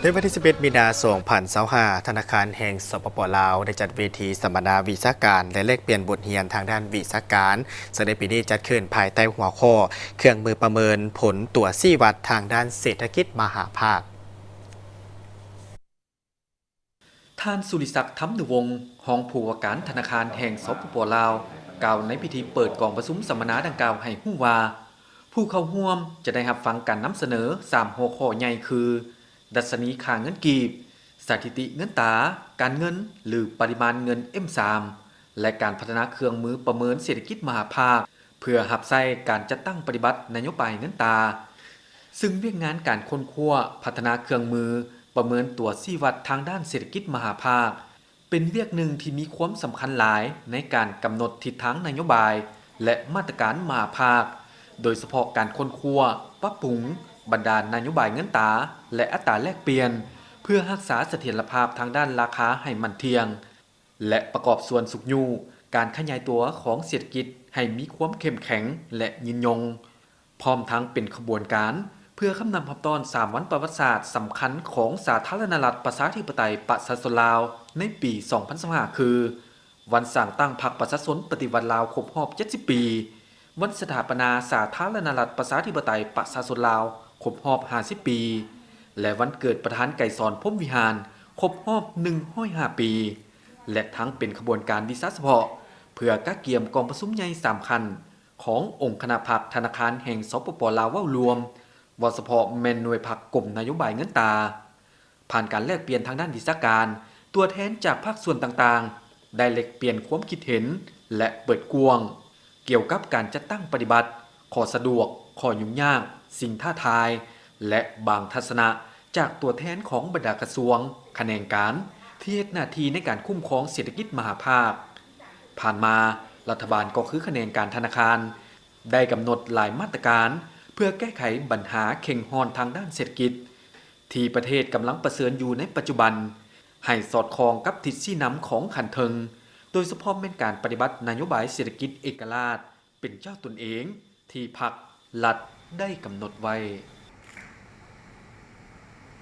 ໃນວັນທີສິບເອັດ ມີນາ ສອງພັນຊາວຫ້າ ທະນາຄານແຫ່ງ ສປປ ລາວ ໄດ້ຈັດເວທີສຳມະນາວິຊາການ ແລະ ແລກປ່ຽນບົດຮຽນທາງດ້ານວິຊາການ, ເຊິ່ງໃນປີນີ້ຈັດຂຶ້ນພາຍໃຕ້ຫົວຂໍ້ ເຄື່ອງມືປະເມີນຜົນຕົວຊີ້ວັດທາງດ້ານເສດຖະກິດມະຫາພາກ. ທ່ານ ສຸລິສັກ ທຳນຸວົງ ຮອງຜູ້ວ່າການທະນາຄານແຫ່ງ ສປປ ລາວ ກ່າວໃນພິທີເປີດກອງປະຊຸມສຳມະນາດັ່ງກ່າວໃຫ້ຮູ້ວ່າ ຜູ້ເຂົ້າຮ່ວມຈະໄດ້ຮັບຟັງການນຳສະເໜີສາມຫົວຂໍ້ໃຫຍ່ຄື ດັດຊະນີຄ່າເງິນກີບ, ສະຖິຕິເງິນຕາ, ການເງິນ ຫຼື ປະລິມານເງິນ ເອັມ ສາມ ແລະ ການພັດທະນາເຄື່ອງມືປະເມີນເສດຖະກິດມະຫາພາກ ເພື່ອຮັບໃຊ້ການຈັດຕັ້ງປະຕິບັດນະໂຍບາຍເງິນຕາ. ຊຶ່ງວຽກງານການຄົ້ນຄວ້າພັດທະນາເຄື່ອງມືປະເມີນຕົວຊີ້ວັດທາງດ້ານເສດຖະກິດມະຫາພາກ ເປັນວຽກໜຶ່ງທີ່ມີຄວາມສຳຄັນຫຼາຍໃນການກຳນົດທິດທາງນະໂຍບາຍ ແລະ ມາດຕະການມະຫາພາກ, ໂດຍສະເພາະການຄົ້ນຄວ້າ, ປັບປຸງບັນດານະໂຍບາຍເງິນຕາ ແລະ ອັດຕາແລກປ່ຽນ ເພື່ອຮັກສາສະຖຽນລະພາບທາງດ້ານລາຄາໃຫ້ໝັ້ນທ່ຽງ ແລະ ປະກອບສ່ວນຊຸກຍູ້ການຂະຫຍາຍຕົວຂອງເສດຖະກິດໃຫ້ມີຄວາມເຂັ້ມແຂງ ແລະ ຍືນຍົງ, ພ້ອມທັງເປັນຂະບວນການເພື່ອຄຳນັບຮັບຕ້ອນສາມວັນປະຫວັດສາດສຳຄັນຂອງສາທາລະນະລັດປະຊາທິປະໄຕປະຊາຊົນລາວໃນປີສອງພັນຊາວຫ້າ ຄື ວັນສ້າງຕັ້ງພັກປະຊາຊົນປະຕິວັດລາວຄົບຮອບເຈັດສິບປີ, ວັນສະຖາປະນາສາທາລະນະລັດປະຊາທິປະໄຕປະຊາຊົນລາວຄົບຮອບຫ້າສິບປີ ແລະ ວັນເກີດປະທານໄກສອນ ພົມວິຫານ ຄົບຮອບໜຶ່ງຮ້ອຍຫ້າປີ ແລະ ທັງເປັນຂະບວນການວິຊາສະເພາະ ເພື່ອກະກຽມກອງປະຊຸມໃຫຍ່ສຳຄັນຂອງອົງຄະນະພັກທະນາຄານແຫ່ງ ສປປ ລາວ ເວົ້າລວມ, ເວົ້າສະເພາະແມ່ນໜ່ວຍພັກກົມນະໂຍບາຍເງິນຕາ. ຜ່ານການແລກປ່ຽນທາງດ້ານວິຊາການ, ຕົວແທນຈາກພາກສ່ວນຕ່າງໆ ໄດ້ແລກປ່ຽນຄວາມຄິດເຫັນ ແລະ ເປີດກວ້າງ ກ່ຽວກັບການຈັດຕັ້ງປະຕິບັດ, ຂໍ້ສະດວກ, ຂໍ້ຫຍຸ້ງຍາກ, ສິ່ງທ້າທາຍ ແລະ ບາງທັດສະນະຈາກຕົວແທນຂອງບັນດາກະຊວງ, ຂະແໜງການທີ່ເຮັດໜ້າທີ່ໃນການຄຸ້ມຄອງເສດຖະກິດມະຫາພາກ. ຜ່ານມາ, ລັດຖະບານກໍຄືຂະແໜງການທະນາຄານ ໄດ້ກຳນົດຫຼາຍມາດຕະການເພື່ອແກ້ໄຂບັນຫາເຄັ່ງຮ້ອນທາງດ້ານເສດຖະກິດ ທີ່ປະເທດກຳລັງປະເຊີນຢູ່ໃນປັດຈຸບັນ ໃຫ້ສອດຄ່ອງກັບທິດຊີ້ນຳຂອງຂັ້ນເທິງ, ໂດຍສະເພາະແມ່ນການປະຕິບັດນະໂຍບາຍເສດຖະກິດເອກະລາດເປັນເຈົ້າຕົນເອງທີ່ພັກລັດໄດ້ກຳນົດໄວ້.